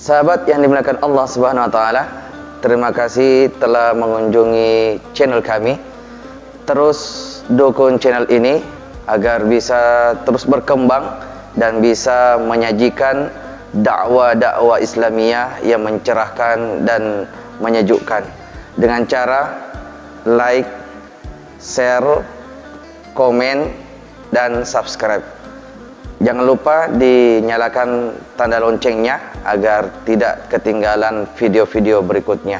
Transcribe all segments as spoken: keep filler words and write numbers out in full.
Sahabat yang dimuliakan Allah Subhanahu wa Ta'ala, terima kasih telah mengunjungi channel kami. Terus dukung channel ini agar bisa terus berkembang dan bisa menyajikan dakwah-dakwah Islamiyah yang mencerahkan dan menyejukkan dengan cara like, share, komen, dan subscribe. Jangan lupa dinyalakan tanda loncengnya agar tidak ketinggalan video-video berikutnya.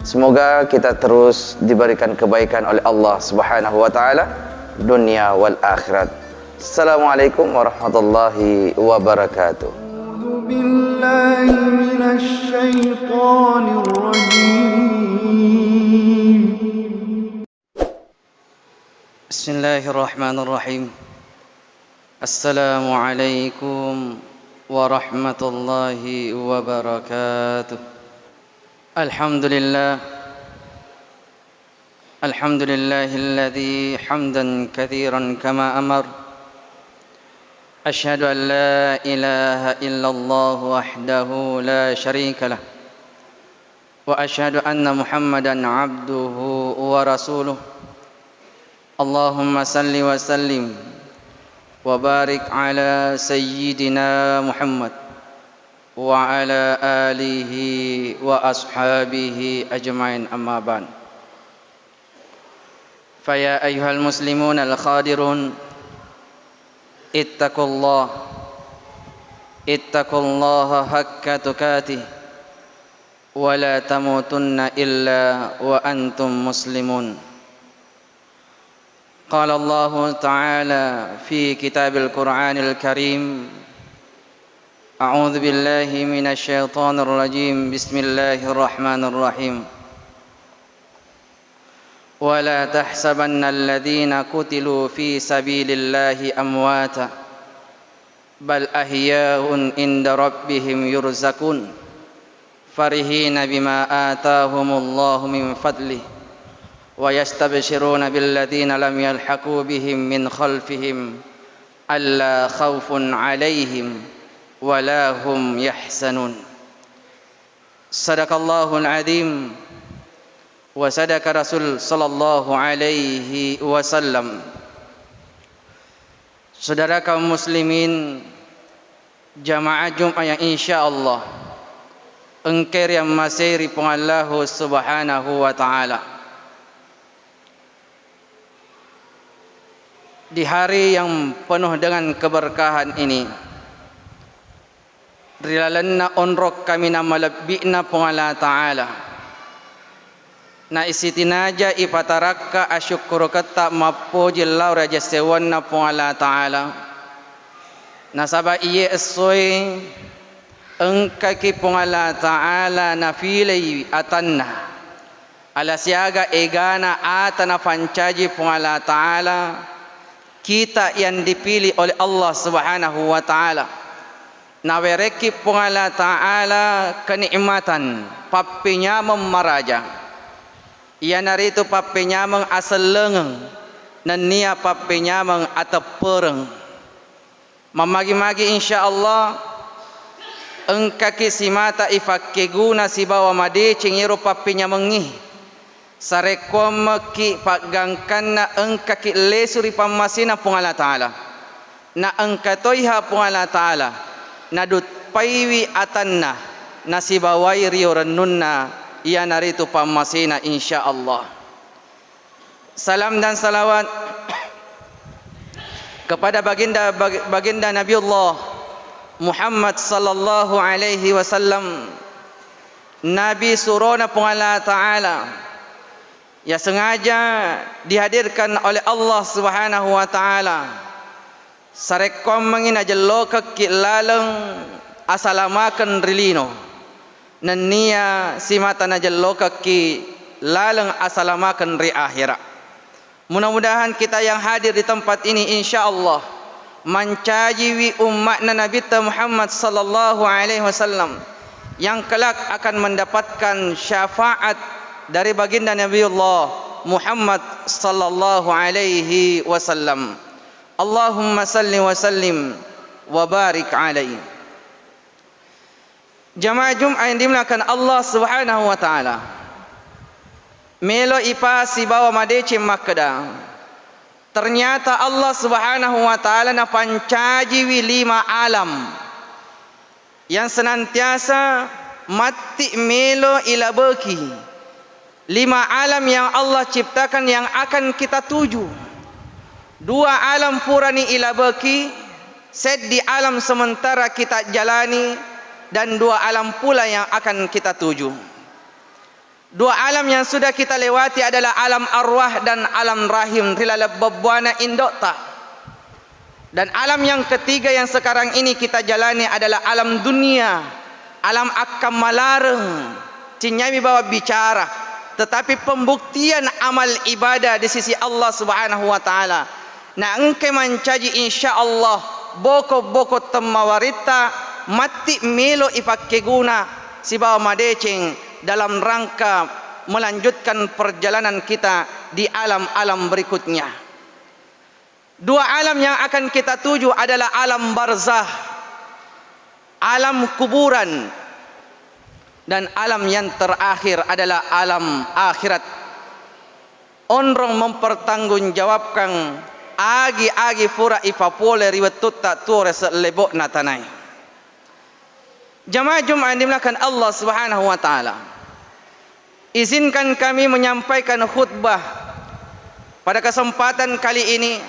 Semoga kita terus diberikan kebaikan oleh Allah Subhanahu wa Ta'ala, dunia wal akhirat. Assalamualaikum warahmatullahi wabarakatuh. أعوذ بالله من الشيطان الرجيم. بسم الله الرحمن الرحيم. السلام عليكم ورحمة الله وبركاته. الحمد لله. الحمد لله الذي حمدا كثيرا كما أمر. أشهد أن لا إله إلا الله وحده لا شريك له. وأشهد أن محمدا عبده ورسوله. اللهم صل وسلم وبارك على سيدنا محمد وعلى آله وأصحابه أجمعين، أما بعد. فيا أيها المسلمون الحاضرون، اتقوا الله، اتقوا الله حق تقاته، ولا تموتن إلا وأنتم مسلمون. قال الله تعالى في كتاب القرآن الكريم، أعوذ بالله من الشيطان الرجيم، بسم الله الرحمن الرحيم. ولا تحسبن الذين قتلوا في سبيل الله أمواتا، بل أحياء عند ربهم يرزقون، فرحين بما آتاهم الله من فضله، ويستبشرون بالذين لم يلحقوا بهم من خلفهم، ألا خوف عليهم ولا هم يحزنون. صدق الله العظيم وصدق رسول صلى الله عليه وسلم. Saudara kaum muslimin, jamaah Jumat yang insya Allah engkai riammasei ri Puang Allahu Subhanahu wa Ta'ala. Di hari yang penuh dengan keberkahan ini, ri lalenna onrong kaminang malebbi'na Puang Allah Ta'ala, na isitinaja ipatarakka asyukkuruketta mappoji lao ri aja sewwanna Puang Allah Ta'ala, nasaba iye essoe engkaki Puang Allah Ta'ala nafilei atanna, ala siaga egana ata nafancaji Puang Allah Ta'ala, kita yang dipilih oleh Allah Subhanahu wa Ta'ala. Nawerekki Puang Allah Ta'ala kenikmatan, pappenyameng maraja, iyanaritu pappenyameng asellengeng, nennia pappenyameng ateppereng. Mammagi-magi, insya Allah, engkaki simata ifakkeguna sibawa madeceng iyaro pappenyamengngi. Sarekkuammekki paggangkanna engkaki lesu ri pammasena Puang Allah Ta'ala. Na engka toiha Puang Allah Ta'ala naduppaiwi atanna nasibawai rio rennunna, iyanaritu pammasena, insya Allah. Salam dan salawat kepada baginda, bag-, baginda Nabiullah Muhammad sallallahu alaihi wasallam, Nabi surona Puang Allah Ta'ala, ya sengaja dihadirkan oleh Allah Subhanahu wa Ta'ala. Sarekkuammengngi najellokekki laleng asalamakeng ri lino, nennia simata najellokekki laleng asalamakeng ri ahera. Mudah-mudahan kita yang hadir di tempat ini, insya Allah, mancajiwi ummatna Nabitta Muhammad sallallahu alaihi wasallam yang kelak akan mendapatkan syafaat dari baginda Nabiullah Muhammad sallallahu alaihi wasallam. Allahumma salli wa sallim wa barik alaihi. Jamaah Jumat yang dimuliakan Allah Subhanahu wa Ta'ala. Melo ipa sibawa madeceng makkeda, ternyata Allah Subhanahu wa Ta'ala napancajiwi lima alam yang senantiasa matti melo ilabeki. Lima alam yang Allah ciptakan yang akan kita tuju. Dua alam purani ilabeki, seddi alam sementara kita jalani, dan dua alam pula yang akan kita tuju. Dua alam yang sudah kita lewati adalah alam arwah dan alam rahim, ri laleng bebbuana indo'ta. Dan alam yang ketiga yang sekarang ini kita jalani adalah alam dunia, alam akkammalareng, cinyami bawa bicara, tetapi pembuktian amal ibadah di sisi Allah Subhanahu wa Ta'ala. Na engkai mancaji, insya Allah, boko-boko temmawaritta matti melo ipakkeguna sibawa madeceng dalam rangka melanjutkan perjalanan kita di alam-alam berikutnya. Dua alam yang akan kita tuju adalah alam barzah, alam kuburan, dan alam yang terakhir adalah alam akhirat. Onrong mempertanggungjawabkan agi-agi pura ipapole ri wettutta tuo ri selebo'na tanae. Jamaah Jumat yang dimuliakan Allah Subhanahu wa Ta'ala. Izinkan kami menyampaikan khutbah pada kesempatan kali ini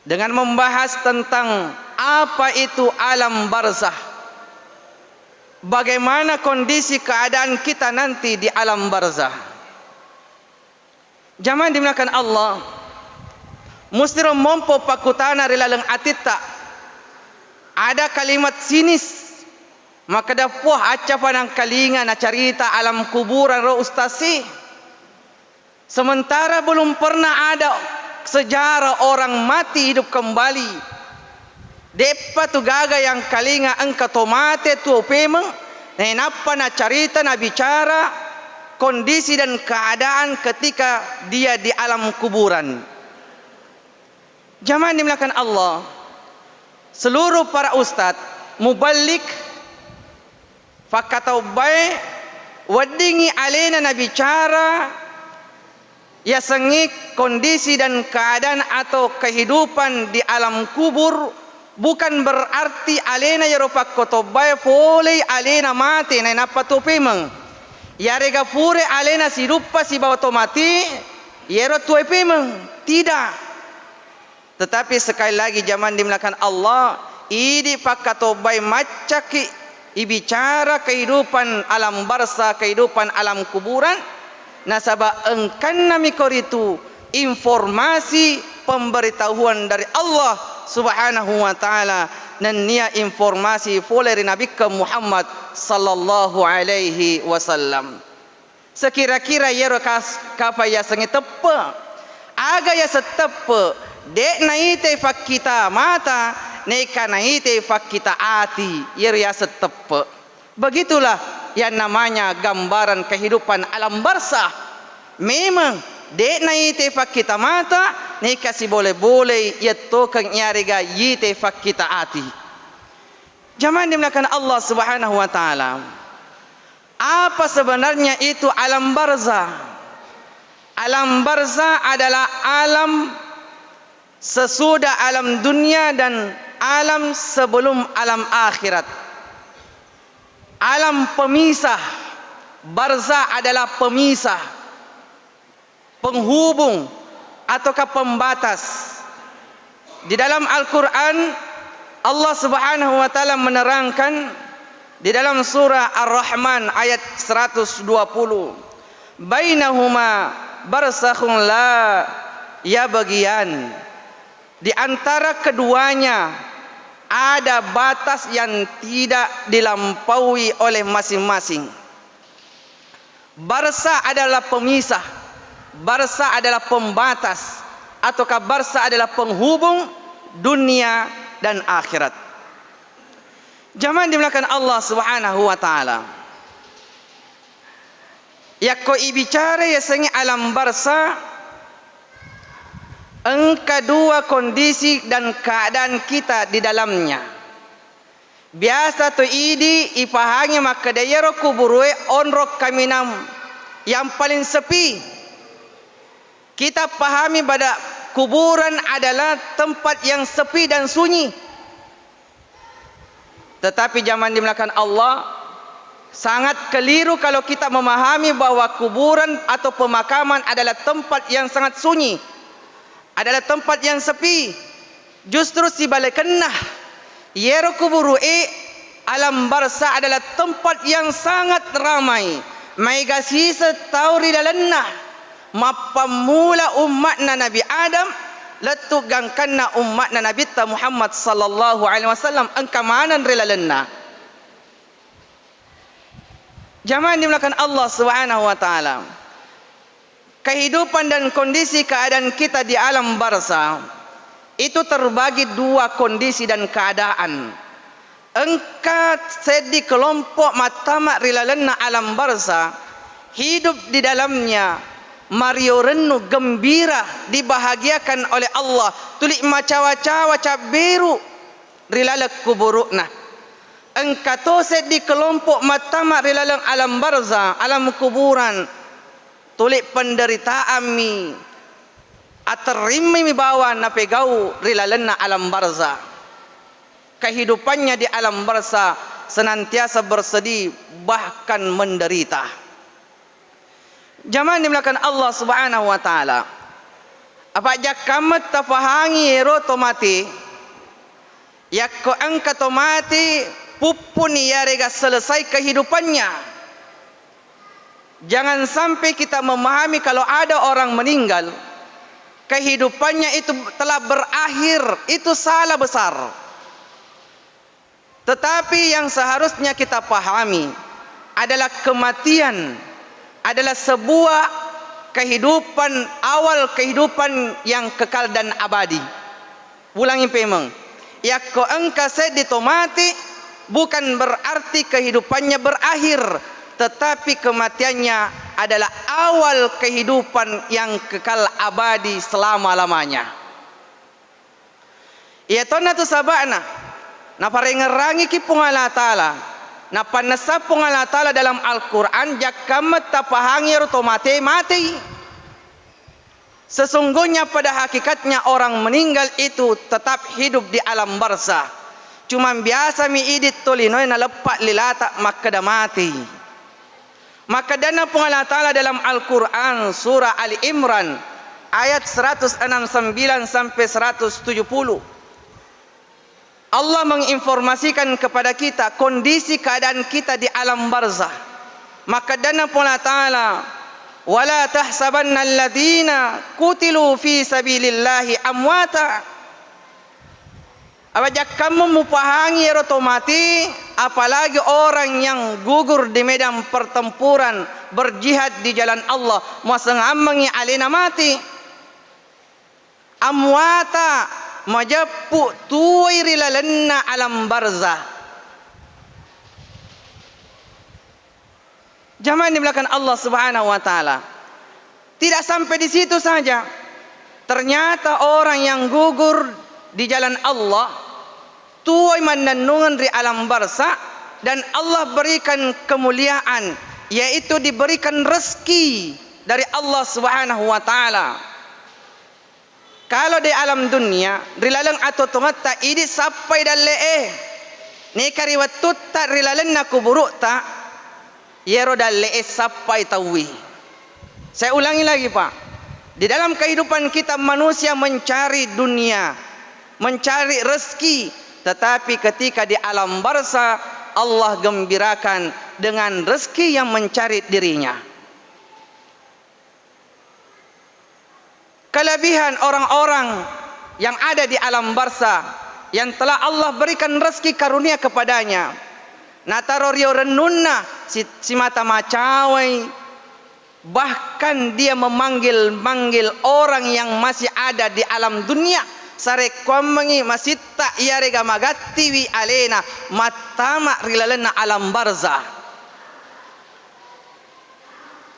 dengan membahas tentang apa itu alam barzah. Bagaimana kondisi keadaan kita nanti di alam barzah? Jamaah dimuliakan Allah, mustiro mompo pakkutana ri laleng atitta. Ada kalimat sinis makkeda, "Poh, acca pa nangkalinga nacarita alam kuburan ro ustasi." Sementara belum pernah ada sejarah orang mati hidup kembali. De'pa tu gaga yang kalinga engka to mate tuo pemeng, nainappa nacarita, nabicara kondisi dan keadaan ketika dia di alam kuburan. Jamaah dimuliakan Allah, seluruh para ustadz, muballik, fakkatobbae weddingngi alena nabicara yasengnge kondisi dan keadaan atau kehidupan di alam kubur, bukan berarti alena yero fakkatobbae folei alena mate nainappa tuo pemeng. Yarega pura alena siduppa sibawa to mati, yero tuo pemeng. Tidak. Tetapi sekali lagi, jamaah dimuliakan Allah, idi fakkatobbae maccaki ibicara kehidupan alam barzah, kehidupan alam kuburan, nasaba engkannami koritu informasi pemberitahuan dari Allah Subhanahu wa Ta'ala, nennia informasi fole ri Nabikka Muhammad sallallahu alaihi wasallam. Sekira-kira yero kas-, kafa yasengnge teppe. Aga yaseng teppe? De' naitai fakkita mata, neka naitai fakkita ati, yero yaseng teppe. Begitulah yang namanya gambaran kehidupan alam barzah. Memang de' naitai fakkita mata, neka sibole-bolei yettokeng yarega yitai fakkita ati. Jamaah dimuliakan Allah Subhanahu wa Ta'ala. Apa sebenarnya itu alam barzah? Alam barzah adalah alam sesudah alam dunia dan alam sebelum alam akhirat. Alam pemisah, barzah adalah pemisah, penghubung, ataukah pembatas. Di dalam Al-Quran, Allah Subhanahu wa Ta'ala menerangkan di dalam surah Ar-Rahman ayat seratus dua puluh, "Bainahuma barzakhun la yabghiyan." Di antara keduanya ada batas yang tidak dilampaui oleh masing-masing. Barzah adalah pemisah, barzah adalah pembatas, ataukah barzah adalah penghubung dunia dan akhirat. Jamaah dimuliakan Allah Subhanahu wa Ta'ala. Yakko ibicara yasengnge alam barzah, engka dua kondisi dan keadaan kita di dalamnya. Biasa to idi ipahangi makkeda iyaro kuburue onrong kaminang yang paling sepi. Kita pahami pada kuburan adalah tempat yang sepi dan sunyi. Tetapi jamaah dimuliakan Allah, sangat keliru kalau kita memahami bahwa kuburan atau pemakaman adalah tempat yang sangat sunyi, adalah tempat yang sepi. Justru sibalekenna, iyero kuburu'e alam barza adalah tempat yang sangat ramai. Maega siseng tau ri lalenna. Mappammula umma'na Nabi Adam, lettu gangkanna umma'na Nabitta Muhammad sallallahu alaihi wasallam engka maneng ri lalenna. Jamaah dimuliakan Allah Subhanahu wa Ta'ala. Kehidupan dan kondisi keadaan kita di alam barza itu terbagi dua kondisi dan keadaan. Engka seddi kelompok mattama ri lalenna alam barza, hidup di dalamnya, mario rennu, gembira, dibahagiakan oleh Allah, tuli macawa-cawa cabberu ri laleng kuburu'na. Engka to seddi kelompok mattama ri laleng alam barza, alam kuburan, tuli penderitaanmi, aterrimmi bawang napegau ri lalenna alam barza. Kehidupannya di alam barza senantiasa bersedih, bahkan menderita. Jamaah dimuliakan Allah Subhanahu wa Ta'ala. Apa jakkammet tafahangi ero to mati? Yakko engka to mati, puppuni yarega selesai kehidupannya. Jangan sampai kita memahami kalau ada orang meninggal, kehidupannya itu telah berakhir, itu salah besar. Tetapi yang seharusnya kita pahami adalah kematian adalah sebuah kehidupan, awal kehidupan yang kekal dan abadi. Ulangi pemeng, yakko engka seddi to mati, bukan berarti kehidupannya berakhir, tetapi kematiannya adalah awal kehidupan yang kekal abadi selama-lamanya. Iya tonna tu saba'na, naparengerangiki Puang Allah Ta'ala, napannessa Puang Allah Ta'ala dalam Al-Quran, jakkammet tapahangi ero to mate, matei. Sesungguhnya pada hakikatnya orang meninggal itu tetap hidup di alam barzah. Cuman biasami idi tolinoe naleppa lilata makkeda matei. Makkedana Puang Allah Ta'ala dalam Al-Quran, surah Ali Imran, ayat seratus enam sembilan sampai seratus tujuh puluh. Allah menginformasikan kepada kita kondisi keadaan kita di alam barzah. Makkedana Puang Allah Ta'ala, "Wala tahsabanna alladzina qutilu fi sabilillahi amwata." Awa jakkammu mupahangi ero to mati, apalagi orang yang gugur di medan pertempuran, berjihad di jalan Allah, muasengammengi alena mati. Amwata, majeppu tuwoi ri lalenna alam barzah. Jamaah yang dimuliakan Allah Subhanahu wa Ta'ala. Tidak sampai di situ saja. Ternyata orang yang gugur di jalan Allah, tuwoi mannennungeng ri alam barzah, dan Allah berikan kemuliaan, yaitu diberikan rezeki dari Allah Subhanahu wa Ta'ala. Kalo de alam dunia, ri laleng atuo-tuongetta idi sappai dalle'e. Neka ri wettutta ri lalenna kuburu'ta, iyero dalle'e sappai tauwi. Saya ulangi lagi, Pak. Di dalam kehidupan kita manusia mencari dunia, mencari rezeki, tetapi ketika di alam barzah, Allah gembirakan dengan rezeki yang mencari dirinya. Kelebihan orang-orang yang ada di alam barzah yang telah Allah berikan rezeki karunia kepadanya, nataro rio rennunna si-, simata macawai, bahkan dia memanggil-manggil orang yang masih ada di alam dunia, sarekkuammengi masitta iyarega magattiwi alena mattama ri lalenna alam barzah.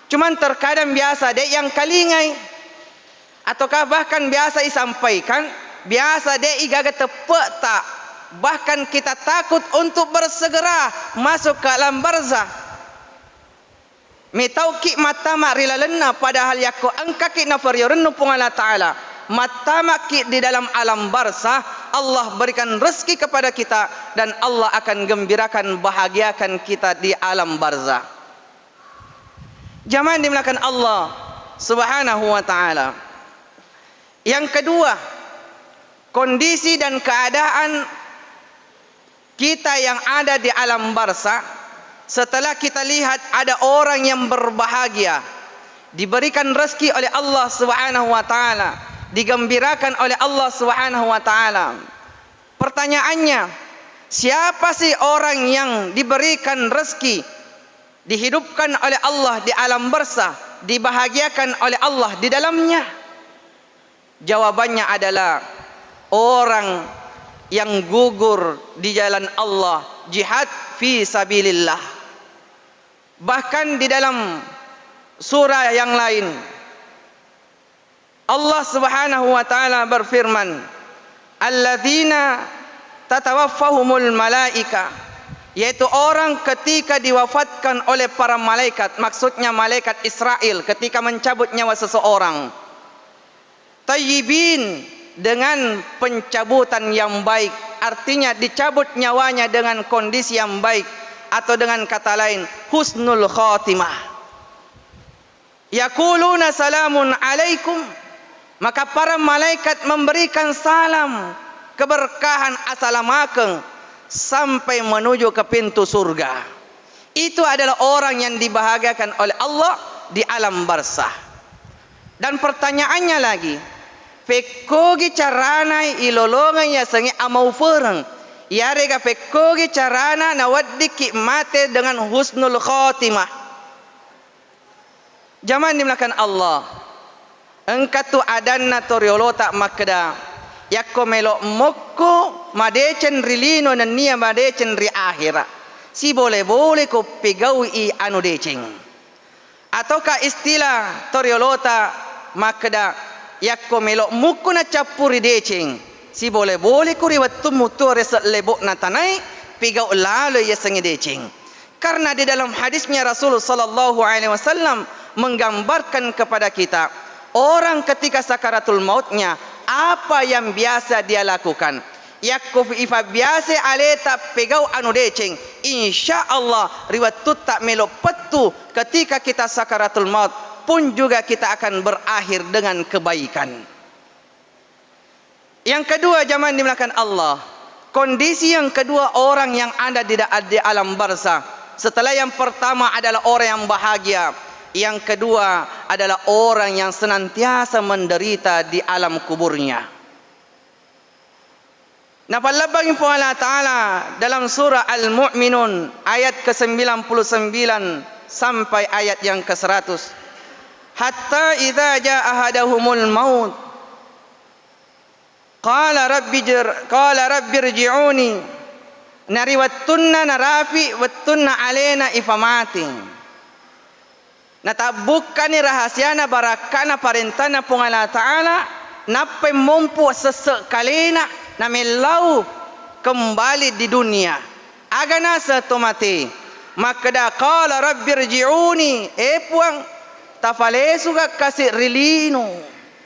Cuman terkadang biasa de' yang kalingai, ataukah bahkan biasa isampaikan, biasa de' igaga teppe'ta Bahkan kita takut untuk bersegera masuk ke alam barzah. Metauki mattama ri lalenna, padahal yakko engkaki napariorennu Puang Allah Ta'ala, mattamaki di dalam alam barzah, Allah berikan rezeki kepada kita dan Allah akan gembirakan, bahagiakan kita di alam barzah. Jamaah dimuliakan Allah Subhanahu wa Ta'ala. Yang kedua, kondisi dan keadaan kita yang ada di alam barzah, setelah kita lihat ada orang yang berbahagia, diberikan rezeki oleh Allah Subhanahu wa Ta'ala, digembirakan oleh Allah Subhanahu wa Ta'ala. Pertanyaannya, siapa sih orang yang diberikan rezeki, dihidupkan oleh Allah di alam barzah, dibahagiakan oleh Allah di dalamnya? Jawabannya adalah orang yang gugur di jalan Allah, jihad fi sabilillah. Bahkan di dalam surah yang lain, Allah Subhanahu wa Ta'ala berfirman, "Alladzina tatawaffahumul malaika," yaitu orang ketika diwafatkan oleh para malaikat, maksudnya malaikat Israel ketika mencabut nyawa seseorang. Thayyibin, dengan pencabutan yang baik, artinya dicabut nyawanya dengan kondisi yang baik, atau dengan kata lain, husnul khatimah. Yaquluna salamun alaikum, maka para malaikat memberikan salam keberkahan, assalamakeng, sampai menuju ke pintu surga. Itu adalah orang yang dibahagiakan oleh Allah di alam barzah. Dan pertanyaannya lagi, pekkogi carana ilolongeng yasengnge amaufereng, yarega pekkogi carana naweddikki mate dengan husnul khotimah? Jamaah dimuliakan Allah, engka tu adanna toriolota makkeda, yakko melo mokko madeceng ri lino nennia madeceng ri ahera, sibole-boleko pegau'i anu deceng. Ataukah istilah toriolota makkeda, yakko melo mukku nacappuri deceng, sibole-boleko ri wettummu tuo ri sellebo'na tanai pigau' lalo yasengnge deceng. Karena di dalam hadisnya Rasul sallallahu alaihi wasallam menggambarkan kepada kita, orang ketika sakaratul mautnya, apa yang biasa dia lakukan? Yakko ifabbiasai aleta pegau' anu deceng, insya Allah ri wettutta melo pettu, ketika kita sakaratul maut pun juga kita akan berakhir dengan kebaikan. Yang kedua, jamaah dimuliakan Allah, kondisi yang kedua orang yang ada di, da- di alam barzah. Setelah yang pertama adalah orang yang bahagia, yang kedua adalah orang yang senantiasa menderita di alam kuburnya. Napallebbangi Puang Allah Ta'ala dalam surah Al-Mu'minun ayat kesembilan puluh sembilan sampai ayat yang keseratus. Hatta idza jaa ahadahumul maut, qala rabbi jir-, qala rabbirji'uni. Na ri wettunna narapi' wettunna alena ifamati, natabbukkani rahasiana barakka'na parentana Puang Allah Ta'ala, nappai mompo sesse' kalena, namellau kembali di dunia. Aga naseng to mate? Makkeda, qala rabbirji'uni, e Puang, tafalesuka kasi ri lino.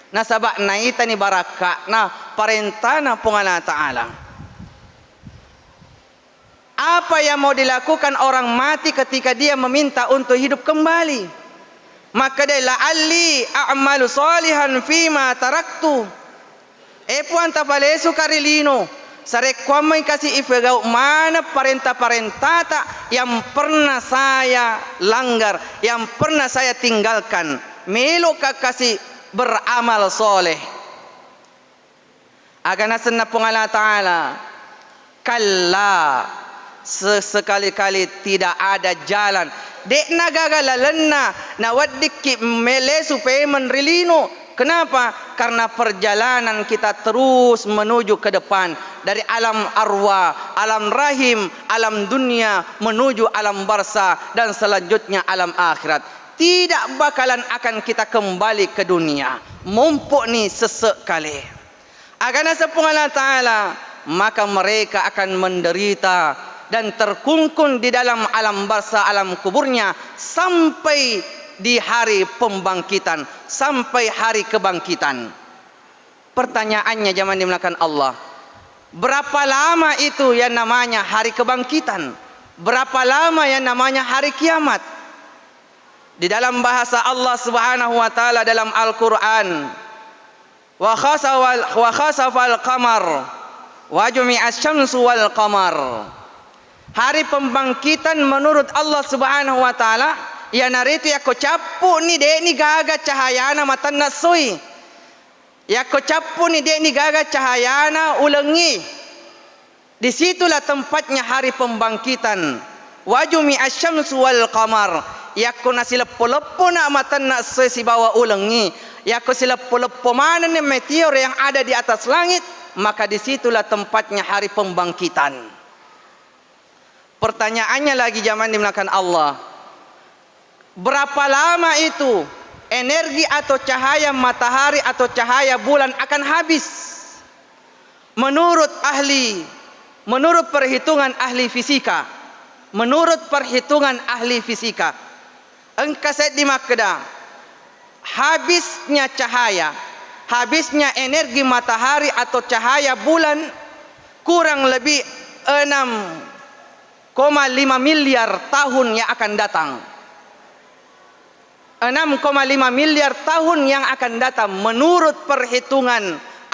Nasaba' naitani barakka'na parentana Puang Allah Ta'ala. Apa yang mau dilakukan orang mati ketika dia meminta untuk hidup kembali? Makkeda, la'alli a'malu shalihan fima taraktu. E Puang, tafalesuka ri lino, sarekkuammai kasi ifegau maneng parenta-parentata yang pernah saya langgar, yang pernah saya tinggalkan. Meloka kasi beramal soleh. Aga nasenna Puang Allah Ta'ala, kalla, se-, sekali-kali tidak ada jalan. De'na gaga lalenna naweddikki melesu pemeng ri lino. Kenapa? Karena perjalanan kita terus menuju ke depan. Dari alam arwah, alam rahim, alam dunia, menuju alam barzah, dan selanjutnya alam akhirat. Tidak bakalan akan kita kembali ke dunia. Mompo'ni sesse' kale. Aga naseng Puang Allah Ta'ala, maka mereka akan menderita dan terkungkung di dalam alam barzah, alam kuburnya, sampai di hari pembangkitan, sampai hari kebangkitan. Pertanyaannya, jamaah dimuliakan Allah, berapa lama itu yang namanya hari kebangkitan? Berapa lama yang namanya hari kiamat? Di dalam bahasa Allah Subhanahu wa Ta'ala dalam Al-Quran, "Wa khasafal, wa khasafal qamar, wa jumi'asy syamsu wal qamar." Hari pembangkitan menurut Allah Subhanahu wa Ta'ala, iyanaritu yakko cappu'ni, de'ni gaga cahayana matanna essoi. Yakko cappu'ni, de'ni gaga cahayana ulengngi. Di situlah tempatnya hari pembangkitan. Wa jumi'asy syamsu wal qamar. Yakko nasileppo-leppona matanna essoe sibawa ulengngi, yakko sileppo-leppo manenni meteor yang ada di atas langit, maka di situlah tempatnya hari pembangkitan. Pertanyaannya lagi, jamaah dimuliakan Allah, berapa lama itu energi atau cahaya matahari atau cahaya bulan akan habis? Menurut ahli, menurut perhitungan ahli fisika, menurut perhitungan ahli fisika, engka seddi makkeda, habisnya cahaya, habisnya energi matahari atau cahaya bulan kurang lebih enam koma lima miliar tahun yang akan datang. Enam koma lima miliar tahun yang akan datang menurut perhitungan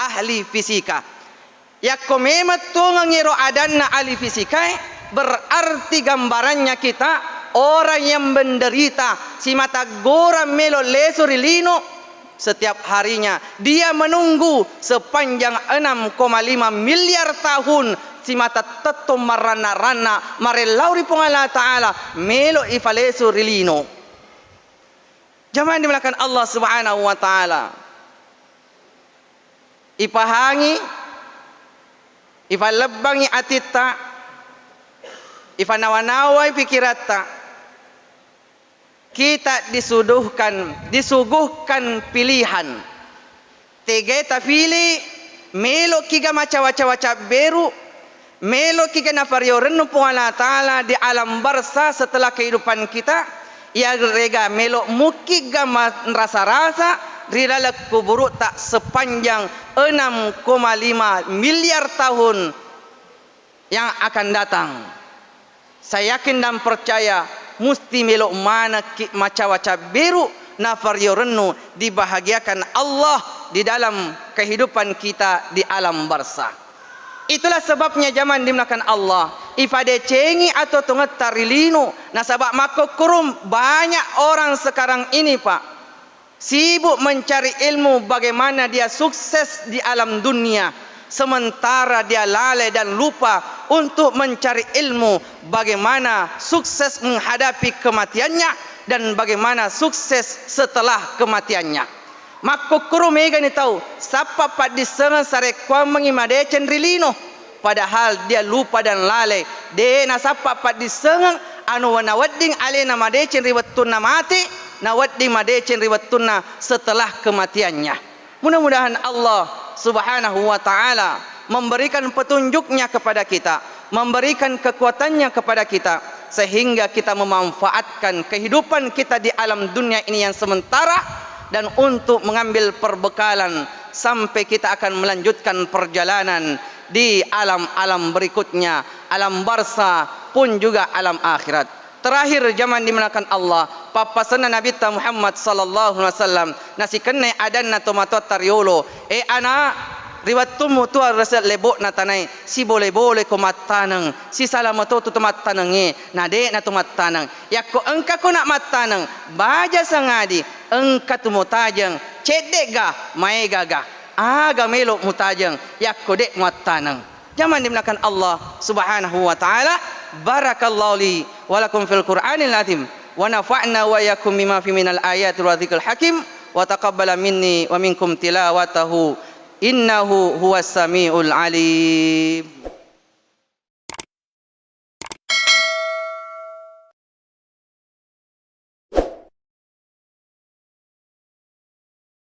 ahli fisika. Yakko memang tuongengngi ro adanna ahli fisikae, berarti gambarannya kita orang yang menderita simata gorang melo lesu ri lino, setiap harinya dia menunggu sepanjang enam koma lima miliar tahun simata tettong maranna-ranna marellau ri Puang Allah Ta'ala melo ifalesu ri lino. Jamaah dimuliakan Allah Subhanahu wa Ta'ala, ipahangi, ifallebbangi atitta, ifanawa-nawai pikiratta. Kita disuduhkan, disuguhkan pilihan. Tegai tafili, melo'kiga macawa-cawa cabberu, melo'kiga nafariorennu Puang Allah Ta'ala di alam barsa setelah kehidupan kita, iyarega melo mukkiga manrasa-rasa ri laleng kuburu'ta sepanjang enam koma lima miliar tahun yang akan datang. Saya yakin dan percaya, musti melo manekki macawa cabberu nafariorennu dibahagiakan Allah di dalam kehidupan kita di alam barsa. Itulah sebabnya, jamaah dimuliakan Allah, ifadecengi atau tongetta ri lino, nasaba makkukkurung banyak orang sekarang ini, Pak, sibuk mencari ilmu bagaimana dia sukses di alam dunia, sementara dia lalai dan lupa untuk mencari ilmu bagaimana sukses menghadapi kematiannya dan bagaimana sukses setelah kematiannya. Makkukkurung megani tau sappa paddissengeng sarekkuammengngi madeceng ri lino. Padahal dia lupa dan lalai, de nasappa paddissengeng anu nawedding alena madeceng ri wettunna mate, nawedding madeceng ri wettunna setelah kematiannya. Mudah-mudahan Allah Subhanahu wa Ta'ala memberikan petunjuknya kepada kita, memberikan kekuatannya kepada kita, sehingga kita memanfaatkan kehidupan kita di alam dunia ini yang sementara dan untuk mengambil perbekalan sampai kita akan melanjutkan perjalanan di alam-alam berikutnya, alam barsa pun juga alam akhirat. Terakhir, jamaah dimuliakan Allah, pappasenna Nabitta Muhammad sallallahu alaihi wasallam, nasikennai adanna tomatoatta riolo, "E ana, ri wettummu tuang rese lebo'na tanae, sibole-boleko mattaneng, sisala matotu to mattanengnge, na de'na to mattaneng. Yakko engkako na mattaneng, baja sangadi, engka tu mutajeng, cedde'ga, maegaga, aga melo mutajeng yakko de muattaneng." Jamaah dimuliakan Allah Subhanahu wa Ta'ala, barakallahu li wa lakum fil Qur'anil Azim, wa nafa'na wa iyyakum bima fi minal ayati wa dzikril hakim, wa taqabbala minni wa minkum tilawatahu, innahu huwas samiul alim.